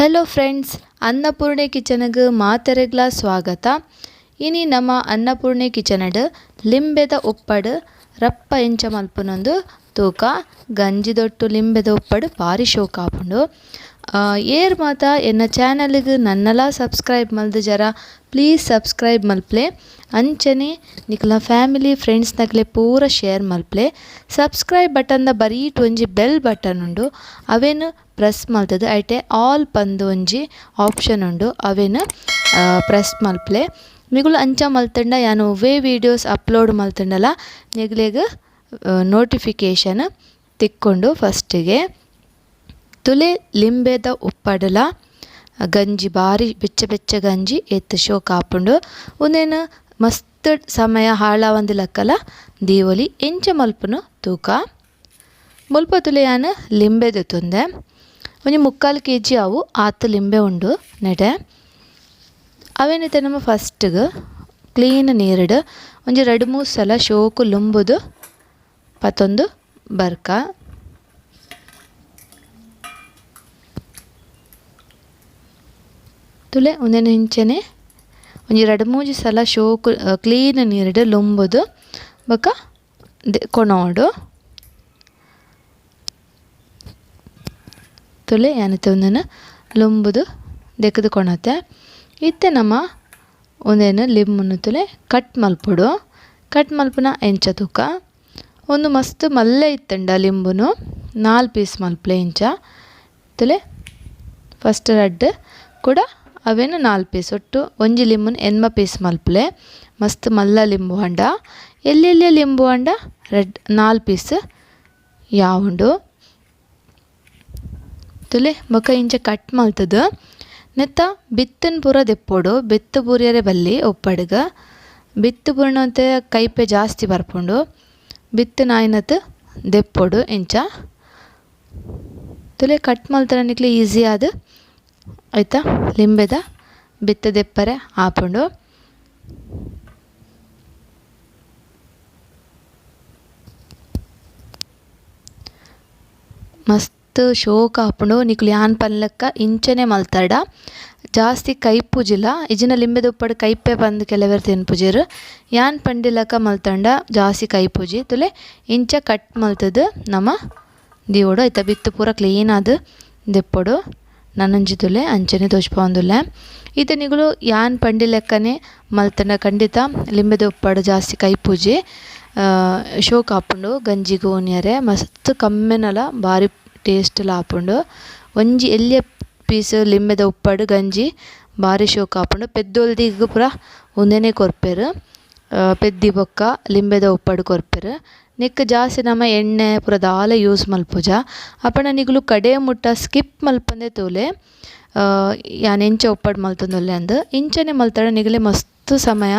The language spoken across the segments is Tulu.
Hello friends, Annapurni ಕಿಚನ್ಗೆ ಮಾತೆರೆಗ್ಲ ಸ್ವಾಗತ. ಇನಿ ನಮ್ಮ ಅನ್ನಪೂರ್ಣೆ ಕಿಚನಡ್ ಲಿಂಬೆದ ಉಪ್ಪಡು ರಪ್ಪ ಎಂಚ ಮಲ್ಪುನೊಂದು ತೂಕ. ಗಂಜಿದೊಟ್ಟು ಲಿಂಬೆದ ಉಪ್ಪಡು ಬಾರಿ ಶೋಕ್ ಆಪುಂಡು. ಏರ್ ಮಾತ ಎನ್ನ ಚಾನಲ್ಗೆ ನನ್ನಲ ಸಬ್ಸ್ಕ್ರೈಬ್ ಮಲ್ದು ಜರ ಪ್ಲೀಸ್ ಸಬ್ಸ್ಕ್ರೈಬ್ ಮಲ್ಪ್ಲೆ. ಅಂಚನೆ ನಿಕಲ ಫ್ಯಾಮಿಲಿ ಫ್ರೆಂಡ್ಸ್ ನಕಲೆ ಪೂರ ಶೇರ್ ಮಲ್ಪ್ಲೆ. ಸಬ್ಸ್ಕ್ರೈಬ್ ಬಟನ್ the ಬರೀಟ್ ಒಂಜಿ ಬೆಲ್ ಬಟನ್ ಉಂಡು, ಅವೇನು ಪ್ರೆಸ್ ಮಲ್ತದು ಐಟೆ ಆಲ್ ಪಂದು ಒಂಜಿ ಆಪ್ಷನ್ ಉಂಡು, ಅವೇನು ಪ್ರೆಸ್ ಮಲ್ಪ್ಲೆ. ನಿಗುಲು ಅಂಚ ಮಲ್ತಂಡ ಯಾನು ಒವ್ವೇ ವೀಡಿಯೋಸ್ ಅಪ್ಲೋಡ್ ಮಲ್ತಂಡಲ ನಿಗಲೆಗ್ ನೋಟಿಫಿಕೇಷನ್ ತಿಕ್ಕೊಂಡು. ಫಸ್ಟಿಗೆ ತುಲೆ ಲಿಂಬೆದ ಉಪ್ಪಡಲ ಗಂಜಿ ಬಾರಿ ಬೆಚ್ಚ ಬೆಚ್ಚ ಗಂಜಿ ಎತ್ತು ಶೋಕ್ ಆಪುಂಡು. ಉಂದೇನು ಮಸ್ತ್ ಸಮಯ ಹಾಳಾವಂದಿಲಕ್ಕಲ ದೀವೊಲಿ. ಎಂಚ ಮಲ್ಪುನು ತೂಕ. ಮುಲ್ಪ ತುಲೆ ಯಾನ್ ಲಿಂಬೆ ದೆತ್ತೊಂದೆ ಒಂಜಿ 3/4 ಕೆಜಿ ಅವು ಆತ್ ಲಿಂಬೆ ಉಂಡು ನೆಟೆ. ಅವೇನಿತ್ತೆ ನಮ್ಮ ಫಸ್ಟ್ಗೆ ಕ್ಲೀನ್ ನೀರುಡು ಒಂಜಿ 2-3 ಸಲ ಶೋಕು ಲುಂಬುದು ಪತ್ತೊಂದು ಬರ್ಕ. ತುಲೆ ಒಂದೇನು ಇಂಚನೆ ಒಂಜಿ 2-3 ಸಲ ಶೋಕು ಕ್ಲೀನ್ ನೀರುಡು ಲುಂಬುದು ಬೊಕ ಕೊನೊಡು. ತುಲೆ ಯಾನಿತ್ತೆ ಒಂದೇನು ಲುಂಬುದು ದೆಕ್ಕದು ಕೊಣತೆ. ಇತ್ತೆ ನಮ್ಮ ಒಂದೇನು ಲಿಂಬುನು ತುಲೆ ಕಟ್ ಮಲ್ಪೊಡು. ಕಟ್ ಮಲ್ಪುನ ಎಂಚ ತೂಕ. ಒಂದು ಮಸ್ತ್ ಮಲ್ಲೆ ಇತ್ತಂಡ ಲಿಂಬುನು 4 ಪೀಸ್ ಮಲ್ಪಲೆ ಇಂಚ. ತುಲೆ ಫಸ್ಟ್ ರಡ್ಡ್ ಕೂಡ ಅವೇನು 4 ಪೀಸ್, ಒಟ್ಟು ಒಂಜಿ ಲಿಂಬುನು 8 ಪೀಸ್ ಮಲ್ಪಲೆ. ಮಸ್ತ್ ಮಲ್ಲ ಲಿಂಬು ಹಂಡ, ಎಲ್ಲೆಲ್ಲಿ ಲಿಂಬು ಹಂಡ ರೆಡ್ 4 ಪೀಸ್ ಯಾವುಂಡು. ತುಲೆ ಬೊಕ ಇಂಚ ಕಟ್ ಮಲ್ತದು ನೆತ್ತ ಬಿತ್ತನ್ ಪೂರ ದೆಪ್ಪೊಡು. ಬಿತ್ತು ಪೂರಿಯರೆ ಬಲ್ಲಿ ಉಪ್ಪಡ್ಗ ಬಿತ್ತು ಪೂರ್ಣತೆ ಕೈಪೆ ಜಾಸ್ತಿ ಬರ್ಪುಂಡು. ಬಿತ್ತು ನಾಯಿನತ್ ದೆಪ್ಪೊಡು ಇಂಚ. ತುಲೆ ಕಟ್ ಮಲ್ತನ ನಿಕ್ಲೆ ಈಸಿ ಆದ್ ಆಯ್ತಾ ಲಿಂಬೆದ ಬಿತ್ತು ದೆಪ್ಪರೆ ಆಪುಂಡು. ಮಸ್ತ್ ಶೋಕ್ ಆಪುಂಡು. ನಿಕ್ಲು ಯಾನ್ ಪನ್ಲಕ್ಕ ಇಂಚನೆ ಮಲ್ತಡ ಜಾಸ್ತಿ ಕೈಪುಜಿಲ. ಇಜಿನ ಲಿಂಬೆದ ಉಪ್ಪಡು ಕೈಪೆ ಪಂದ್ ಕೆಲವೆರ್ ತಿನ್ಪುಜೆರ್. ಯಾನ್ ಪಂಡಿಲಕ್ಕ ಮಲ್ತಂಡ ಜಾಸ್ತಿ ಕೈಪುಜಿ. ತುಲೆ ಇಂಚ ಕಟ್ ಮಲ್ತದು ನಮ ದೀವೊಡು. ಐತ ಬಿತ್ತು ಪೂರ ಕ್ಲೀನ್ ಆದ್ ದೆಪ್ಪೊಡು. ನನೊಂಜಿ ತುಲೆ ಅಂಚನೆ ತೋಜ್ಪಾವೊಂದುಲ್ಲೆ. ಇತ್ತೆ ನಿಗುಲು ಯಾನ್ ಪಂಡಿಲೆಕ್ಕನೆ ಮಲ್ತಂಡ ಖಂಡಿತ ಲಿಂಬೆದ ಉಪ್ಪಡು ಜಾಸ್ತಿ ಕೈಪುಜಿ. ಶೋಕ್ ಆಪುಂಡು ಗಂಜಿಗ್ ಉನಿಯರೆ. ಮಸ್ತ್ ಕಮ್ಮೆನಲ ಬಾರಿ ಟೇಸ್ಟ್ ಲ ಆಪುಂಡು. ಒಂಜಿ ಎಲ್ಯ ಪೀಸ್ ಲಿಂಬೆದ ಉಪ್ಪಡು ಗಂಜಿ ಬಾರಿ ಶೋಕ್ ಆಪುಂಡು. ಪೆದ್ದೊಲ್ದಿಗ್ ಪೂರ ಉಂದೆನೆ ಕೊರ್ಪೆರ್. ಪೆದ್ದಿ ಬೊಕ್ಕ ಲಿಂಬೆದ ಉಪ್ಪಡು ಕೊರ್ಪೆರ್. ನೆಕ್ಕ್ ಜಾಸ್ತಿ ನಮ ಎಣ್ಣೆ ಪೂರ ದಾಲ ಯೂಸ್ ಮಲ್ಪುಜ. ಅಪಂಡ ನಿಗುಲು ಕಡೆ ಮುಟ್ಟ ಸ್ಕಿಪ್ ಮಲ್ಪಂದೆ ತೂಲೆ. ಯಾನ್ ಎಂಚ ಉಪ್ಪಡು ಮಲ್ತೊಂದುಲ್ಲೆ ಅಂದ್ ಇಂಚನೆ ಮಲ್ತಡ ನಿಗಲೆ ಮಸ್ತ್ ಸಮಯ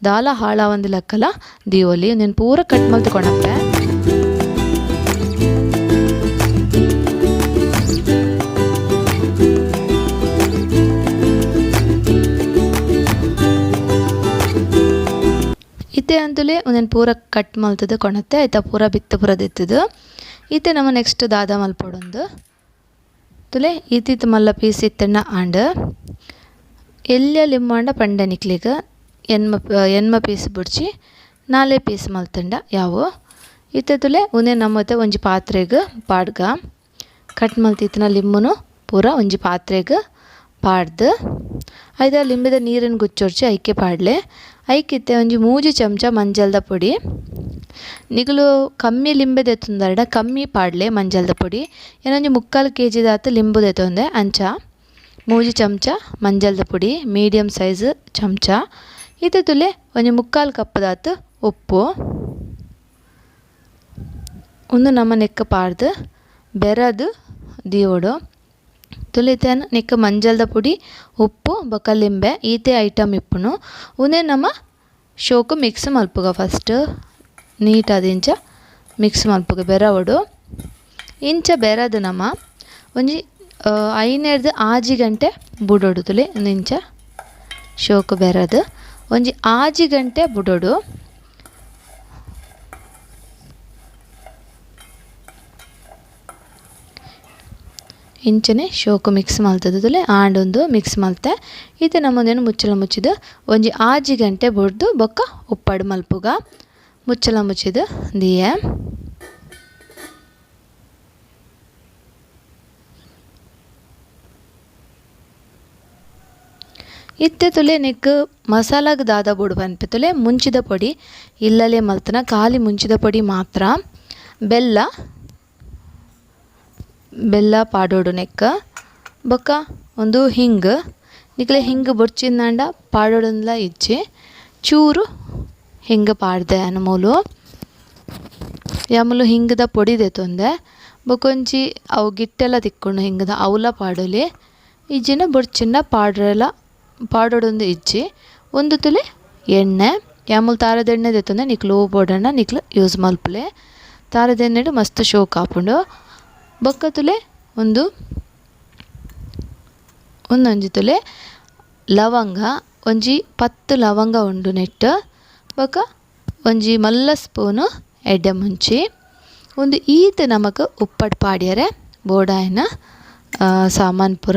ದಾಲ ಹಾಳಾವಂದಿಲಕ್ಕಲ ದೀವೊಲಿ. ಉಂದೆನ್ ಪೂರ ಕಟ್ ಮಲ್ತ್ ಕೊನಪ್ಪೆ. ಇತ್ತೆ ಅಂತಲೇ ಒಂದೊಂದು ಪೂರ ಕಟ್ ಮಲ್ತದು ಕೊಣತ್ತೆ. ಆಯ್ತಾ ಪೂರ ಬಿತ್ತು ಪೂರ ದೆತ್ತದು. ಇತ್ತೆ ನಮ್ಮ ನೆಕ್ಸ್ಟ್ ದಾದ ಮಲ್ಪೊಡೊಂದು ತುಲೆ ಇತ್ತಿತ್ತು ಮಲ್ಲ ಪೀಸ್ ಇತ್ತಣ್ಣ ಆಂಡ್ ಎಲ್ಯ ಲಿಂಬಾಂಡ ಪಂಡೆ ನಿಕ್ಲಿಗ್ ಎನ್ಮ ಪೀಸ್ ಬುಡ್ಚಿ 4 ಪೀಸ್ ಮಲ್ತಂಡ ಯಾವು. ಇತ್ತೆ ತುಲೆ ಒಂದೇ ನಮ್ಮತ್ತೆ ಒಂಜಿ ಪಾತ್ರೆಗ್ ಪಾಡ್ಗ ಕಟ್ ಮಲ್ತಿತ್ತಿನ ಲಿಂಬುನು ಪೂರ ಒಂಜಿ ಪಾತ್ರೆಗ್ ಪಾಡ್ದು ಐದ ಲಿಂಬೆದ ನೀರನ್ನು ಗುಚ್ಚೊಡ್ಚಿ ಐಕೆ ಪಾಡ್ಲೆ. ಐಕಿತ್ತೆ ಒಂಜಿ 3 ಚಮಚ ಮಂಜಲ್ದ ಪೊಡಿ. ನಿಗುಲು ಕಮ್ಮಿ ಲಿಂಬೆ ದೆತ್ತೊಂದರ್ಡ ಕಮ್ಮಿ ಪಾಡ್ಲೆ ಮಂಜಲ್ದ ಪೊಡಿ. ಏನೊಂಜಿ 3/4 ಕೆ ಜಿದಾತ್ ಲಿಂಬು ದೆತ್ತೊಂದೆ ಅಂಚ 3 ಚಮಚ ಮಂಜಲ್ದ ಪೊಡಿ ಮೀಡಿಯಮ್ ಸೈಜ್ ಚಮಚ. ಇತ್ತೆ ತುಲೆ ಒಂಜಿ 3/4 ಕಪ್ದಾತ್ ಉಪ್ಪು. ಒಂದು ನಮ್ಮ ನೆಕ್ಕ ಪಾಡ್ದು ಬೆರದು ದೀವೊಡು. ತುಲಿತೇನ್ ನೆಕ್ಕ ಮಂಜಲ್ದ ಪೊಡಿ ಉಪ್ಪು ಬೊಕ ಲಿಂಬೆ ಈತೆ ಐಟಮ್ ಇಪ್ಪುನು. ಉಂದೆ ನಮ ಶೋಕು ಮಿಕ್ಸ್ ಮಲ್ಪುಗ. ಫಸ್ಟ್ ನೀಟಾದ್ ಇಂಚ ಮಿಕ್ಸ್ ಮಲ್ಪುಗ ಬೆರವೊಡು. ಇಂಚ ಬೆರದು ನಮ ಒಂಜಿ 5 6 ಗಂಟೆ ಬುಡೊಡು. ತುಲೆ ಇಂಚ ಶೋಕು ಬೆರದು ಒಂಜಿ 6 ಗಂಟೆ ಬುಡೊಡು. ಇಂಚನೆ ಶೋಕು ಮಿಕ್ಸ್ ಮಲ್ತದೆ ಆಂಡೊಂದು ಮಿಕ್ಸ್ ಮಲ್ತೆ. ಇತ್ತೆ ನಮ್ಮದೇನು ಮುಚ್ಚಲ ಮುಚ್ಚಿದು ಒಂಜಿ 6 ಗಂಟೆ ಬೊಡ್ದು ಬೊಕ್ಕ ಉಪ್ಪಡು ಮಲ್ಪುಗ ಮುಚ್ಚಲ ಮುಚ್ಚಿದು ದಿಯೆ. ಇತ್ತೆ ತುಲೆ ನೆಕ್ ಮಸಾಲಾಗ್ ದಾದ ಬೋಡು ಪನ್ಪೆ ತುಲೆ ಮುಂಚಿದ ಪೊಡಿ ಇಲ್ಲಲೇ ಮಲ್ತನ ಖಾಲಿ ಮುಂಚಿದ ಪೊಡಿ ಮಾತ್ರ ಬೆಲ್ಲ ಬೆಲ್ಲ ಪಾಡೋಡು ನೆಕ್ ಬೊಕ್ಕ ಒಂದು ಹಿಂಗ್ ನಿಕ್ಲೆ ಹಿಂಗ್ ಬೊಡ್ಚಿಂದಾಂಡ ಪಾಡೋಡಂದ್ಲ ಇಜ್ಜಿ ಚೂರು ಹಿಂಗ್ ಪಾಡ್ದೆ ಅನ್ಮೂಲು ಯಾಮೂಲು ಹಿಂಗದ ಪೊಡಿ ದೆತೊಂದೆ ಬೊಕೊಂಜಿ ಅವು ಗಿಟ್ಟೆಲ್ಲ ತಿಕ್ಕೊಂಡು ಹಿಂಗದ ಅವಲ ಪಾಡೊಲಿ ಇಜ್ಜಿನ ಬೊಡ್ಚಿಂಡ ಪಾಡ್ರೆಲ್ಲ ಪಾಡೋಡೊಂದು ಇಜ್ಜಿ. ಒಂದು ತುಲೆ ಎಣ್ಣೆ ಯಾಮೂಲು ತಾರದ ಎಣ್ಣೆ ದೆತ್ತೊಂದೆ ನಿಕ್ಲು ಬೋಡಣ್ಣ ನಿಕ್ಲು ಯೂಸ್ ಮಲ್ಪುಲೆ ತಾರದ ಎಣ್ಣೆಡು ಮಸ್ತ್ ಶೋಕ್ ಆಪುಂಡು. ಬೊಕ್ಕ ತುಲೆ ಒಂದು ಒಂದೊಂಜಿ ತುಲೆ ಲವಂಗ ಒಂಜಿ 10 ಲವಂಗ ಉಂಡು ನೆಟ್ಟು ಬೊಕ್ಕ ಒಂಜಿ ಮಲ್ಲ ಸ್ಪೂನು ಎಡ್ಡೆ ಮುಂಚಿ ಒಂದು ಈತ್ ನಮಕ್ ಉಪ್ಪಡ್ ಪಾಡ್ಯರೆ ಬೋಡಾಯಿನ ಸಾಮಾನ್ ಪೂರ.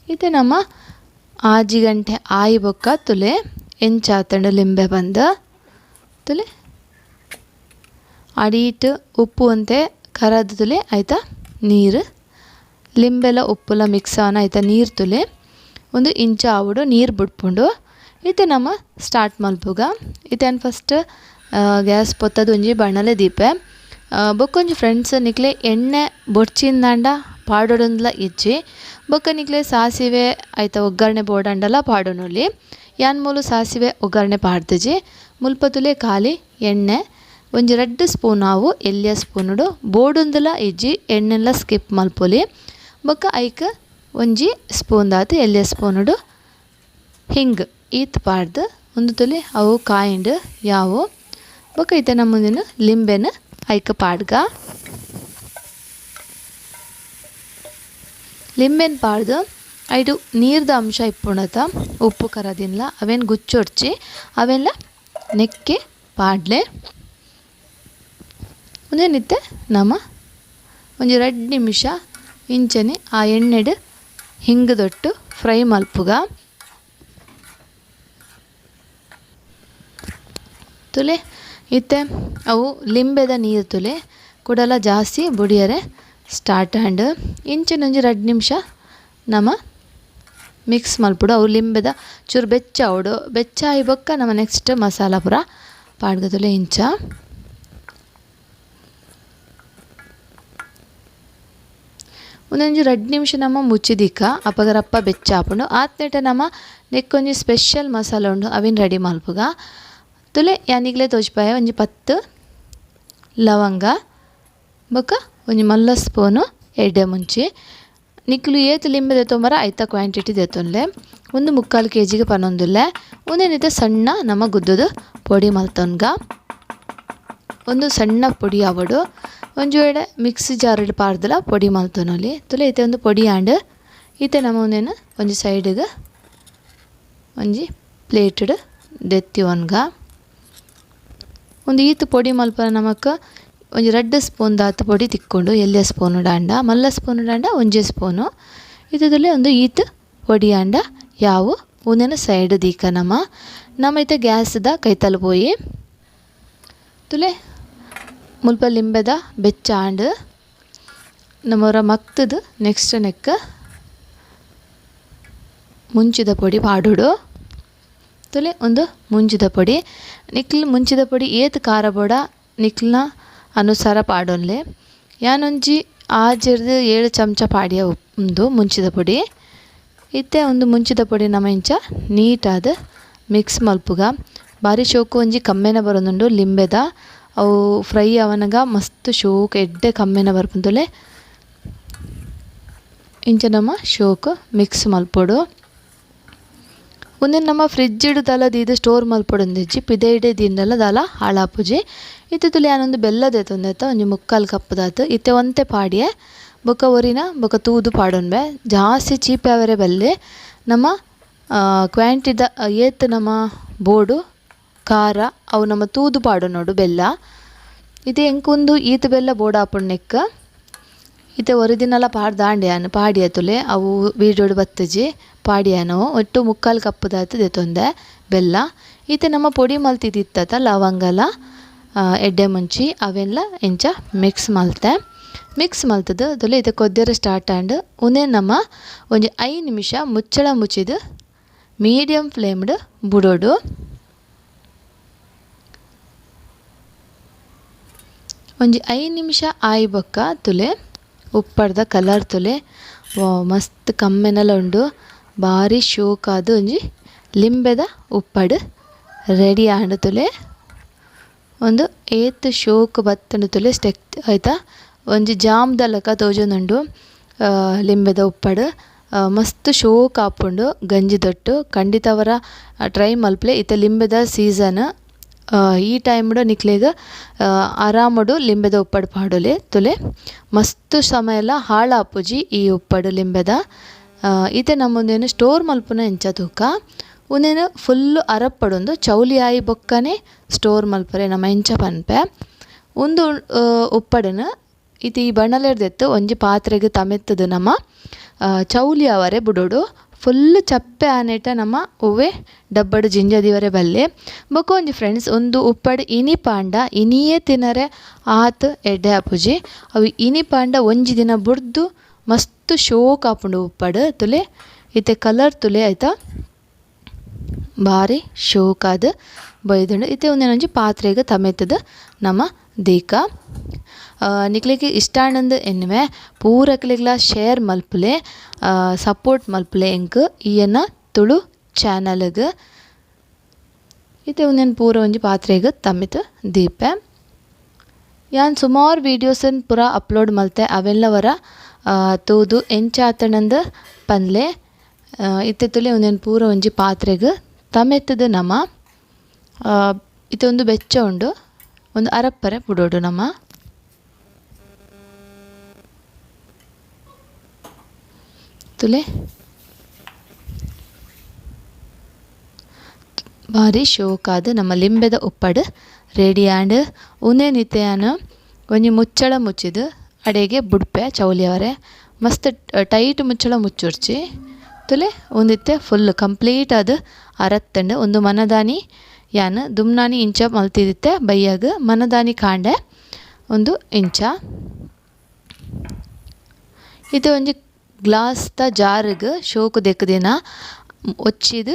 ಇತ್ತೆ ನಮ್ಮ 6 ಗಂಟೆ ಆಯಿ ಬೊಕ್ಕ ತುಲೆ ಎಂಚಾತಂಡು ಲಿಂಬೆ ಬಂದು ತುಲೆ ಅಡೀಟ್ ಉಪ್ಪು ಅಂತೆ ಕರದ್ ತುಲೆ ಆಯ್ತಾ ನೀರು ಲಿಂಬೆಲ ಉಪ್ಪುಲ ಮಿಕ್ಸ್ ಆನ ಆಯ್ತಾ ನೀರು ತುಲೆ ಒಂದು ಇಂಚ ಆವಡು ನೀರು ಬುಡ್ಪುಂಡು. ಇತ್ತೆ ನಮ್ಮ ಸ್ಟಾರ್ಟ್ ಮಲ್ಪುಗ. ಇತ್ತೆ ಫಸ್ಟ್ ಗ್ಯಾಸ್ ಪೊತ್ತದು ಒಂಜಿ ಬಣ್ಣಲೆ ದೀಪೆ. ಬೊಕ್ಕೊಂಜಿ ಫ್ರೆಂಡ್ಸ್ ನಿಕ್ಲೆ ಎಣ್ಣೆ ಬೊಡ್ಚಿಂದಾಂಡ ಪಾಡೋಡಂದ್ಲ ಇಜ್ಜಿ ಬೊಕ್ಕ ನಿಕ್ಲೆ ಸಾಸಿವೆ ಆಯ್ತಾ ಒಗ್ಗರಣೆ ಬೋಡಂಡಲ ಪಾಡೋನೊಲಿ ಯಾನ್ ಮೂಲು ಸಾಸಿವೆ ಒಗ್ಗರಣೆ ಪಾಡ್ದಿಜಿ. ಮುಲ್ಪ ತುಲೆ ಖಾಲಿ ಎಣ್ಣೆ ಒಂಜಿ 2 ಸ್ಪೂನ್ ಆವು ಎಲ್ಯ ಸ್ಪೂನುಡು ಬೋಡುಂದಲ ಇಜ್ಜಿ ಎಣ್ಣೆಲ್ಲ ಸ್ಕಿಪ್ ಮಲ್ಪೊಲಿ. ಬೊಕ್ಕ ಐಕ್ ಒಂಜಿ ಸ್ಪೂನ್ ದಾತ್ ಎಲ್ಯ ಸ್ಪೂನುಡು ಹಿಂಗ್ ಈತ್ ಪಾಡ್ದು ಒಂದು ತುಲೆ ಅವು ಕಾಯಿಂಡು ಯಾವು. ಬೊಕ್ಕ ಇತ್ತೆ ನಮ್ಮುಂದಿನ ಲಿಂಬೆನ ಐಕ್ ಪಾಡ್ಗ. ಲಿಂಬೆನ್ ಪಾಡ್ದು ಐಟು ನೀರ್ದ ಅಂಶ ಇಪ್ಪುಣತ ಉಪ್ಪು ಕರದಿಲ್ಲ ಅವೇನು ಗುಚ್ಚೊಡ್ಚಿ ಅವೆಲ್ಲ ನೆಕ್ಕೆ ಪಾಡ್ಲೆ. ಒಂದೇನಿತ್ತೆ ನಮ್ಮ ಒಂಜಿ 2 ನಿಮಿಷ ಇಂಚನೆ ಆ ಎಣ್ಣೆಡು ಹಿಂಗದೊಟ್ಟು ಫ್ರೈ ಮಲ್ಪುಗ. ತುಲೆ ಇತ್ತೆ ಅವು ಲಿಂಬೆದ ನೀರು ತುಲೆ ಕುಡಲ ಜಾಸ್ತಿ ಬುಡಿಯರೆ ಸ್ಟಾರ್ಟ್ ಆಂಡ್ ಇಂಚಿನೊಂಜಿ 2 ನಿಮಿಷ ನಮ್ಮ ಮಿಕ್ಸ್ ಮಲ್ಪುಡು. ಅವು ಲಿಂಬೆದ ಚೂರು ಬೆಚ್ಚ ಆವಡು ಬೆಚ್ಚ ಆಯಿ ಬೊಕ್ಕ ನಮ್ಮ ನೆಕ್ಸ್ಟ್ ಮಸಾಲ ಪೂರ ಪಾಡ್ಗ ತುಲೆ ಇಂಚ. ಒಂದೊಂಜಿ 2 ನಿಮಿಷ ನಮ್ಮ ಮುಚ್ಚಿದಿಕ್ಕ ಅಪಗರಪ್ಪ ಬೆಚ್ಚ ಆಪುಂಡು. ಆತ್ನೇಟ ನಮ್ಮ ನೆಕ್ಕೊಂಜಿ ಸ್ಪೆಷಲ್ ಮಸಾಲ ಉಂಡು ಅವಿನ ರೆಡಿ ಮಲ್ಪುಗ. ತುಲೆ ಯಾನಿಗ್ಲೆ ತೋಜ್ಪಾಯ ಒಂಜಿ 10 ಲವಂಗ ಬೊಕ್ಕ ಒಂಜಿ ಮಲ್ಲ ಸ್ಪೂನು ಎಡ್ಡೆ ಮುಂಚಿ ನಿಕ್ಲು ಏತ್ ಲಿಂಬೆ ದೆತ್ತೊಂಬರ ಐತ ಕ್ವಾಂಟಿಟಿ ದೆತ್ತೊನ್ಲೆ ಒಂದು 3/4 ಕೆಜಿಗೆ ಪನೊಂದುಲ್ಲೆ. ಒಂದೇನಿತ್ತೆ ಸಣ್ಣ ನಮ್ಮ ಗುದ್ದದು ಪೊಡಿ ಮಲ್ತೊನ್ಗ ಒಂದು ಸಣ್ಣ ಪೊಡಿ ಆವಡು ಒಂಜಿ ವೇಳೆ ಮಿಕ್ಸಿ ಜಾರ್ಡ್ ಪಾಡ್ದಲ ಪೊಡಿ ಮಲ್ತೊನೊಲಿ. ತುಲೆ ಇತ್ತೆ ಒಂದು ಪೊಡಿ ಆಂಡ್ ಇತ್ತೆ ನಮ್ಮ ಒಂದೇನು ಒಂಜಿ ಸೈಡ್ಗೆ ಒಂಜಿ ಪ್ಲೇಟೆಡ್ ದೆತ್ತಿ ಒನ್ಗ. ಒಂದು ಈತ್ ಪೊಡಿ ಮಲ್ಪನ ನಮಕ್ ಒಂಜಿ 2 ಸ್ಪೂನ್ ದಾತ್ ಪೊಡಿ ತಿಕ್ಕೊಂಡು ಎಲ್ಯ ಸ್ಪೂನು ಡಾಂಡ ಮಲ್ಲ ಸ್ಪೂನು ಡಾಂಡ ಒಂಜಿ ಸ್ಪೂನು ಇದರಲ್ಲಿ ಒಂದು ಈತ್ ಪೊಡಿ ಆಂಡ ಯಾವು ಒಂದೇನು ಸೈಡ್ ದೀಕ ನಮ್ಮ ನಮ್ಮ ಇತ್ತೆ ಗ್ಯಾಸ್ದ ಕೈತಲ್ ಪೋಯಿ ತುಲೆ ಮುಲ್ಪ ಲಿಂಬೆದ ಬೆಚ್ಚ ಆಂಡ್ ನಮ್ಮವರ ಮಕ್ತದು ನೆಕ್ಸ್ಟ್ ನೆಕ್ ಮುಂಚಿದ ಪೊಡಿ ಪಾಡೋಡು. ತುಲೆ ಒಂದು ಮುಂಚಿದ ಪೊಡಿ ನಿಕ್ಲ್ ಮುಂಚಿದ ಪೊಡಿ ಏತ್ ಖಾರ ಬೋಡ ನಿಕ್ಲ್ನ ಅನುಸಾರ ಪಾಡೊನ್ಲೆ. ಯಾನೊಂಜಿ 6 7 ಚಮಚ ಪಾಡಿಯ ಒಂದು ಮುಂಚಿದ ಪೊಡಿ. ಇತ್ತೆ ಒಂದು ಮುಂಚಿದ ಪೊಡಿ ನಮ್ಮ ಇಂಚ ನೀಟಾದ ಮಿಕ್ಸ್ ಮಲ್ಪುಗ. ಬಾರಿ ಶೋಕು ಒಂಜಿ ಕಮ್ಮೆನ ಬರೋದುಂಡು ಲಿಂಬೆದ ಅವು ಫ್ರೈ ಅವನಗ ಮಸ್ತ್ ಶೋಕ್ ಎಡ್ಡೆ ಕಮ್ಮೆನ ಬರ್ಪುಂದುಲೆ ಇಂಚ ನಮ್ಮ ಶೋಕು ಮಿಕ್ಸ್ ಮಲ್ಪೊಡು. ಒಂದೆನ್ ನಮ್ಮ ಫ್ರಿಜ್ ದಾಲ ದೀದ್ ಸ್ಟೋರ್ ಮಲ್ಪೊಡೊಂದಿಜ್ಜಿ ಪಿದೈಡೆ ದೀಂಡಲ ದಾಲ ಹಾಳಾಪುಜಿ. ಇತ್ತೆ ತುಲೆ ಯಾನೊಂದು ಬೆಲ್ಲ ದೆತ್ತೊಂದೆತ್ತ ಒಂಜಿ 3/4 ಕಪ್ ದಾತ್ ಇತ್ತೆ ಒಂತೆ ಪಾಡಿಯೆ ಬೊಕ್ಕ ಒರಿನ ಬೊಕ್ಕ ತೂದು ಪಾಡೊನ್ಬೆ ಜಾಸ್ತಿ ಚೀಪ್ ಆವರೆ ಬಲ್ಲೆ ನಮ್ಮ ಕ್ವಾಂಟಿದ ಏತ್ ನಮ್ಮ ಬೋಡು ಖಾರ ಅವು ನಮ್ಮ ತೂದು ಪಾಡೊನೊಡು ಬೆಲ್ಲ. ಇತ್ತೆ ಎಂಕೊಂದು ಈತ್ ಬೆಲ್ಲ ಬೋಡಾಪುಂಡು ನೆಕ್ ಇತ್ತೆ ಒರಿದಿನಲ ಪಾಡ್ದಾಂಡ್ ಯಾನ್ ಪಾಡಿಯ ತುಲೆ ಅವು ವೀಡಿಯೋಡು ಬತ್ತುಜಿ ಪಾಡಿಯಾನು ಒಟ್ಟು 3/4 ಕಪ್ ದಾತ್ ದೆತೊಂದೆ ಬೆಲ್ಲ. ಇತ್ತೆ ನಮ್ಮ ಪೊಡಿ ಮಲ್ತಿದಿತ್ತತ ಲವಂಗಲ ಎಡ್ಡೆ ಮುಂಚಿ ಅವೆಲ್ಲ ಇಂಚ ಮಿಕ್ಸ್ ಮಲ್ತೆ. ಮಿಕ್ಸ್ ಮಲ್ತದು ತುಲೆ ಇತ್ತೆ ಕೊದ್ಯರ ಸ್ಟಾರ್ಟ್ ಆಂಡ್. ಉಂದೆ ನಮ್ಮ ಒಂಜಿ 5 ನಿಮಿಷ ಮುಚ್ಚಳ ಮುಚ್ಚಿದು ಮೀಡಿಯಂ ಫ್ಲೇಮ್ಡ್ ಬುಡೋಡು. ಒಂಜಿ 5 ನಿಮಿಷ ಆಯಿ ಬೊಕ್ಕ ತುಲೆ ಉಪ್ಪಡ್ದ ಕಲರ್ ತುಲೆ ಮಸ್ತ್ ಕಮ್ಮೆನಲ ಉಂಡು. ಬಾರಿ ಶೋಕಾದ್ ಒಂಜಿ ಲಿಂಬೆದ ಉಪ್ಪಡ್ ರೆಡಿ ಆಂಡ್ ತುಲೆ. ಒಂದು ಏತ್ ಶೋಕ್ ಬತ್ತುಂಡು ತುಲೆ ಸ್ಟೆಕ್ ಆಯ್ತಾ ಒಂಜಿ ಜಾಮ್ದ ಲೆಕ್ಕ ತೋಜೊಂದುಂಡು ಲಿಂಬೆದ ಉಪ್ಪಡ್. ಮಸ್ತ್ ಶೋಕ್ ಆಪುಂಡು ಗಂಜಿ ದೊಟ್ಟು. ಖಂಡಿತವರ ಟ್ರೈ ಮಲ್ಪಲೆ. ಇತ್ತೆ ಲಿಂಬೆದ ಸೀಸನ್ ಈ ಟೈಮ್ಡ್ ನಿಕ್ಲೆಗ್ ಆರಾಮಡು ಲಿಂಬೆದ ಉಪ್ಪಡ್ ಪಾಡೊಲಿ ತುಲೆ. ಮಸ್ತ್ ಸಮಯಲ ಹಾಳಾಪುಜಿ ಈ ಉಪ್ಪಡ್ ಲಿಂಬೆದ. ಇತ್ತೆ ನಮ್ಮೊಂದೇನು ಸ್ಟೋರ್ ಮಲ್ಪುನ ಎಂಚ ತೂಕ. ಉಂದೆನ್ ಫುಲ್ಲು ಅರಪ್ಪಡೊಂದು ಚೌಲಿ ಆಯಿ ಬೊಕ್ಕನೆ ಸ್ಟೋರ್ ಮಲ್ಪರೆ ನಮ್ಮ ಎಂಚ ಪನ್ಪೆ. ಉಂದು ಉಪ್ಪಡನ್ ಇತ್ತೆ ಈ ಬಣಲೆರ್ದೆತ್ತು ಒಂಜಿ ಪಾತ್ರೆಗ್ ತಮೆತ್ತದು ನಮ್ಮ ಚೌಲಿ ಆವರೆ ಬುಡೋಡು. ಫುಲ್ ಚಪ್ಪೆ ಆನೇಟ ನಮ್ಮ ಒವ್ವೆ ಡಬ್ಬಡು ಜಿಂಜ ದಿವರೆ ಬಲ್ಲೆ. ಬೊಕ್ಕ ಒಂಜಿ ಫ್ರೆಂಡ್ಸ್ ಉಂದು ಉಪ್ಪಡ್ ಇನಿ ಪಾಂಡ ಇನಿಯೇ ತಿನರೆ ಆತ್ ಎಡ್ಡೆ ಆಪುಜಿ. ಅವು ಇನಿ ಪಾಂಡ ಒಂಜಿ ದಿನ ಬುಡ್ದು ಮಸ್ತ್ ಶೋಕ್ ಆಪುಂಡು ಉಪ್ಪಡ್ ತುಲೆ. ಇತ್ತೆ ಕಲರ್ ತುಲೆ ಆಯ್ತಾ ಬಾರಿ ಶೋಕಾದ್ ಬೈದುಂಡು. ಇತ್ತೆ ಉಂದೆನೊಂಜಿ ಪಾತ್ರೆಗ್ ತಮೆತ್ತದು ನಮ್ಮ ದೀಕ. ನಿಕ್ಲೆಗ್ ಇಷ್ಟ ಆಂಡಂದು ಎನ್ನುವೆ ಪೂರಕ್ಲೆಗ್ಲ ಶೇರ್ ಮಲ್ಪುಲೆ, ಸಪೋರ್ಟ್ ಮಲ್ಪುಲೆ ಎಂಕ್ ಈಯನ್ನ ತುಳು ಚಾನಲ್ಗ್. ಇತ್ತೆ ಉಂದೆನ್ ಪೂರ ಒಂಜಿ ಪಾತ್ರೆಗ್ ತಮೆತ್ ದೀಪೆ. ಯಾನ್ ಸುಮಾರು ವೀಡಿಯೋಸನ್ ಪೂರ ಅಪ್ಲೋಡ್ ಮಲ್ತೆ ಅವೆಲ್ಲವರ ತೂದು ಎಂಚ ಆತಂಡಂದು ಪನ್ಲೆ. ಇತ್ತೆ ತುಲೆ ಉಂದೆನ್ ಪೂರ ಒಂಜಿ ಪಾತ್ರೆಗ್ ತಮೆತ್ತದು ನಮ. ಇತ್ತೆ ಒಂದು ಬೆಚ್ಚ ಉಂಡು ಒಂದು ಅರಪ್ಪರೆ ಬುಡೋಡು ನಮ. ತುಲೆ ಬಾರಿ ಶೋಕಾದ್ ನಮ್ಮ ಲಿಂಬೆದ ಉಪ್ಪಡ್ ರೆಡಿ ಆಂಡ್. ಉಂದೆನ್ ಇತ್ತೆ ಯಾನ್ ಒಂಜಿ ಮುಚ್ಚಳ ಮುಚ್ಚಿದ್ ಅಡೆಗೆ ಬುಡ್ಪೆ ಚೌಲಿಯವರೆ. ಮಸ್ತ್ ಟೈಟ್ ಮುಚ್ಚಳ ಮುಚ್ಚುರ್ಚಿ ತುಲೆ. ಉಂದಿತ್ತೆ ಫುಲ್ ಕಂಪ್ಲೀಟ್ ಆದ್ ಅರತ್ತಂಡ್. ಉಂದು ಮನದಾನಿ ಯಾನ್ ದುಮ್ನಾನಿ ಇಂಚ ಮಲ್ತಿದಿತ್ತೆ ಬಯ್ಯಗ್ ಮನದಾನಿ ಕಾಂಡೆ ಉಂದು ಇಂಚ. ಇತ್ತೆ ಒಂಜಿ ಗ್ಲಾಸ್ದ ಜಾರ್ಗ್ ಶೋಕು ದೆಕ್ಕುದಿನ ಒಚ್ಚಿದ್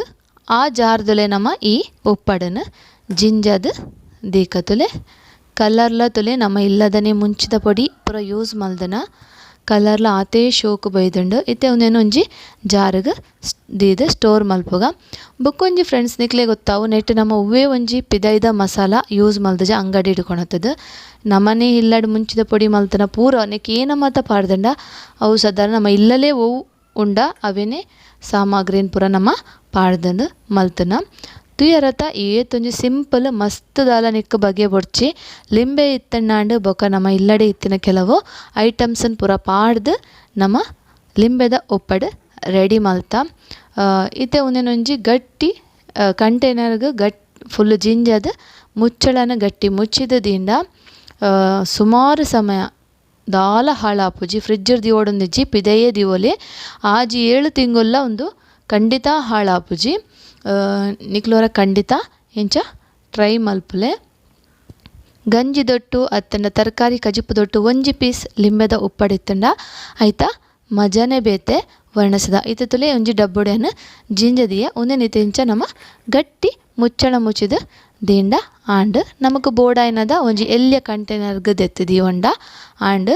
ಆ ಜಾರ್ದೊಲೆ ನಮ ಈ ಉಪ್ಪಡನ್ ಜಿಂಜದ್ ದೀಕ ತುಲೆ. ಕಲರ್ಲ ತುಲೆ ನಮ ಇಲ್ಲದನೆ ಮುಂಚಿದ ಪೊಡಿ ಪೂರ ಯೂಸ್ ಮಲ್ದನ ಕಲರ್ಲ ಆತೇ ಶೋಕು ಬೈದುಂಡು. ಇತ್ತೆ ಉಂದೆನ್ ಒಂಜಿ ಜಾರ್ಗ್ ದೀದ್ ಸ್ಟೋರ್ ಮಲ್ಪುಗ. ಬೊಕ್ಕೊಂಜಿ ಫ್ರೆಂಡ್ಸ್ ನಿಕ್ಲೆ ಗೊತ್ತಾವು ನೆಟ್ ನಮ ಒವ್ವೇ ಒಂಜಿ ಪಿದೈದ ಮಸಾಲ ಯೂಸ್ ಮಲ್ದಜ ಅಂಗಡಿ ಇಡ್ಕೊಳತ್ತದು. ನಮನೆ ಇಲ್ಲಡ್ ಮುಂಚಿದ ಪೊಡಿ ಮಲ್ತನ ಪೂರ ನೆಕ್ ಏನ ಮಾತ ಪಾಡ್ದಂಡ ಅವು ಸಾಧಾರಣ ನಮ್ಮ ಇಲ್ಲಲೇ ಒವು ಉಂಡ ಅವೇನೆ ಸಾಮಗ್ರಿನ್ ಪೂರ ನಮ ಪಾಡ್ದಂದು ಮಲ್ತನ. ತುಯರತ ಏತೊಂಜಿ ಸಿಂಪಲ್ ಮಸ್ತ್ ದಾಲ ನಿಕ್ಕ್ ಬಗೆ ಬೊಡ್ಚಿ. ಲಿಂಬೆ ಇತ್ತಣ್ಣಾಂಡ್ ಬೊಕ ನಮ ಇಲ್ಲಡೆ ಇತ್ತಿನ ಕೆಲವು ಐಟಮ್ಸನ್ ಪೂರ ಪಾಡ್ದ್ ನಮ ಲಿಂಬೆದ ಉಪ್ಪಡ್ ರೆಡಿ ಮಲ್ತ. ಇತ್ತೆ ಉಂದೆನೊಂಜಿ ಗಟ್ಟಿ ಕಂಟೈನರ್ಗ್ ಗಟ್ ಫುಲ್ ಜಿಂಜದ್ ಮುಚ್ಚಳನ ಗಟ್ಟಿ ಮುಚ್ಚಿದ ದೀಂಡ ಸುಮಾರು ಸಮಯ ದಾಲ ಹಾಳಾಪುಜಿ. ಫ್ರಿಜ್ಜರ್ ದಿವೊಡೊಂದಿಜ್ಜಿ ಪಿದಯೇ ದಿವೊಲಿ 6-7 ತಿಂಗೊಲ್ಲ ಉಂದು ಖಂಡಿತ ಹಾಳಾಪುಜಿ. ನಿಕ್ಲೋರ ಖಂಡಿತ ಇಂಚ ಟ್ರೈ ಮಲ್ಪುಲೆ. ಗಂಜಿ ದೊಟ್ಟು ಅತ್ತಂಡ ತರಕಾರಿ ಕಜಿಪು ದೊಟ್ಟು ಒಂಜಿ ಪೀಸ್ ಲಿಂಬೆದ ಉಪ್ಪಡಿತ್ತಂಡ ಆಯ್ತಾ ಮಜನೆ ಬೇತೆ ವರ್ಣಸದ. ಇತ್ತೆ ತುಲೆ ಒಂಜಿ ಡಬ್ಬುಡೆನ್ ಜಿಂಜದಿಯ ಉಂದೆನ್ ಇತ್ತೆ ಇಂಚ ನಮ ಗಟ್ಟಿ ಮುಚ್ಚಳ ಮುಚ್ಚಿದ್ ದೀಂಡ ಆಂಡ್. ನಮಕ್ ಬೋಡಾಯಿನದ ಒಂಜಿ ಎಲ್ಯ ಕಂಟೈನರ್ಗ್ ದೆತ್ತ್ ದೀವೊಂಡ ಆಂಡ್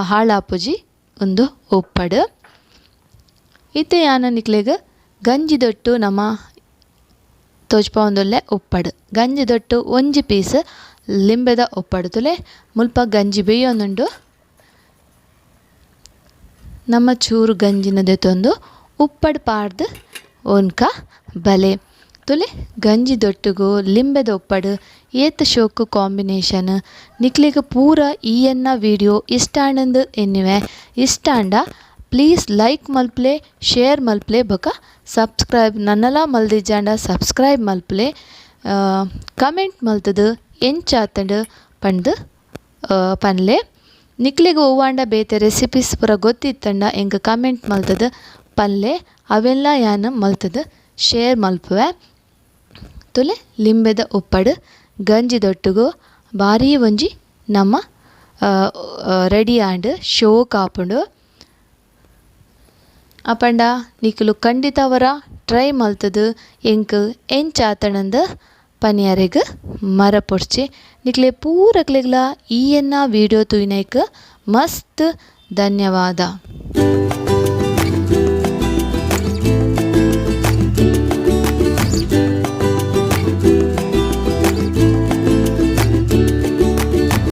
ಹಾಳಾಪುಜಿ ಉಂದು ಉಪ್ಪಡ್. ಇತ್ತೆ ಯಾನ್ ನಿಕ್ಲೆಗ್ ಗಂಜಿ ದೊಟ್ಟು ನಮ ತೋಜ್ಪಾವೊಂದುಲ್ಲೆ ಉಪ್ಪಡ್. ಗಂಜಿ ದೊಟ್ಟು ಒಂಜಿ ಪೀಸ್ ಲಿಂಬೆದ ಉಪ್ಪಡ್ ತುಲೆ. ಮುಲ್ಪ ಗಂಜಿ ಬೇಯೊಂದುಂಡು. ನಮ್ಮ ಚೂರು ಗಂಜಿನ ದೆತ್ತೊಂದು ಉಪ್ಪಡ್ ಪಾಡ್ದ್ ಓನ್ಕ ಬಲೆ. ತುಲೆ ಗಂಜಿ ದೊಟ್ಟುಗು ಲಿಂಬೆದ ಉಪ್ಪಡ್ ಏತ್ ಶೋಕು ಕಾಂಬಿನೇಷನ್. ನಿಕ್ಲೆಗ್ ಪೂರ ಈ ಎನ್ನ ವಿಡಿಯೋ ಇಷ್ಟ ಆಂಡಂದು ಎನ್ನುವೆ. ಇಷ್ಟ ಆಂಡ ಪ್ಲೀಸ್ ಲೈಕ್ ಮಲ್ಪುಲೆ, ಶೇರ್ ಮಲ್ಪುಲೆ ಬೊಕ ಸಬ್ಸ್ಕ್ರೈಬ್ ನನ್ನಲ ಮಲ್ದಿಜ್ಜಾಂಡ ಸಬ್ಸ್ಕ್ರೈಬ್ ಮಲ್ಪುಲೆ. ಕಮೆಂಟ್ ಮಲ್ತುದು ಎಂಚಾತಂಡ್ ಪಂದ್ ಪನ್ಲೆ. ನಿಕ್ಲೆಗ್ ಒವ್ವಾಂಡ ಬೇತೆ ರೆಸಿಪೀಸ್ ಪೂರ ಗೊತ್ತಿತ್ತಂಡ ಎಂಕ್ ಕಮೆಂಟ್ ಮಲ್ತುದು ಪನ್ಲೆ, ಅವೆನ್ಲ ಯಾನ್ ಮಲ್ತುದು ಶೇರ್ ಮಲ್ಪುವೆ. ತುಲೆ ಲಿಂಬೆದ ಉಪ್ಪಡ್ ಗಂಜಿದೊಟ್ಟುಗು ಬಾರಿ ಒಂಜಿ ನಮ್ಮ ರೆಡಿ ಆಂಡ್, ಶೋಕ್ ಆಪುಂಡು. ಅಪಂಡ ನಿಕುಲು ಖಂಡಿತ ವರ ಟ್ರೈ ಮಲ್ತುದು ಎಂಕ್ ಎಂಚಾತಣಂದ್ ಪನಿಯರೆಗ್ ಮರಪೊಡ್ಚಿ. ನಿಕ್ಲೆ ಪೂರಕ್ಲೆಗ್ಲ ಈ ಎನ್ನ ವಿಡಿಯೋ ತೂಯಿನೈಕ್ ಮಸ್ತ್ ಧನ್ಯವಾದ.